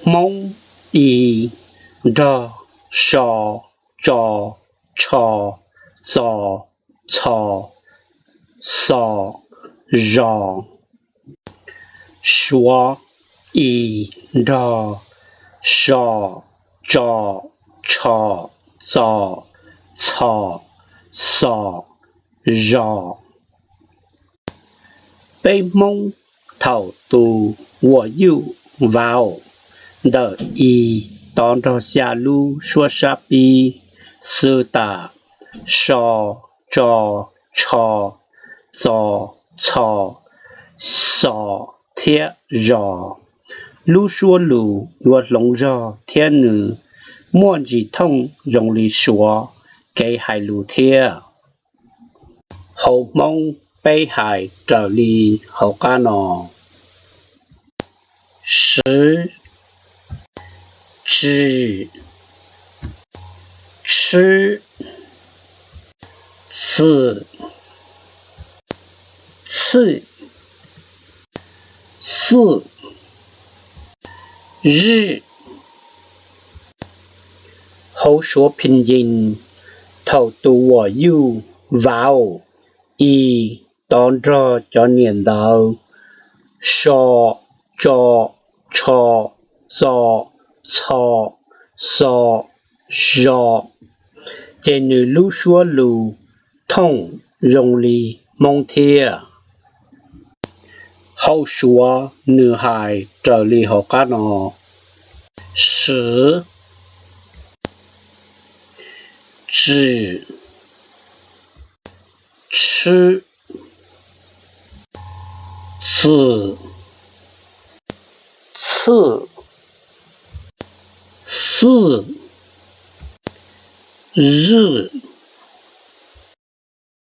Hmoob: i, nrog, so, tso, tsho, txo, txho, xo, zo. Suav: i, nrog, so, tso, tsho, txo, txho, xo, zo. Peb Hmoob thaum tus vowel, vowel ntawm i tov nrog xya lub suab sab pib xwb tas: so, tso, tsho, txo, txho, xo thiab zo. Lub suab lus yuav hloov zog thiab nws muaj ntsis thooj zoo li Suav kev hais lus thiab. Hauv Hmoob peb hais raws li hauv qab no: swv, tswm, tshwb, txwm, txhwj, xwj, zwj. Hauv Suav Pinyin, thaum tus vowel, vowel, i tov nrog cov niam ntawv so, tso, tsho, txo, txho, xo, zo, ces nws lub suab lus thooj zoo li Hmoob thiab. Hauv Suav nws hais raws li hauv qab no: swv, tswm, tshwb, txwm, txhwj, xwj, zwj.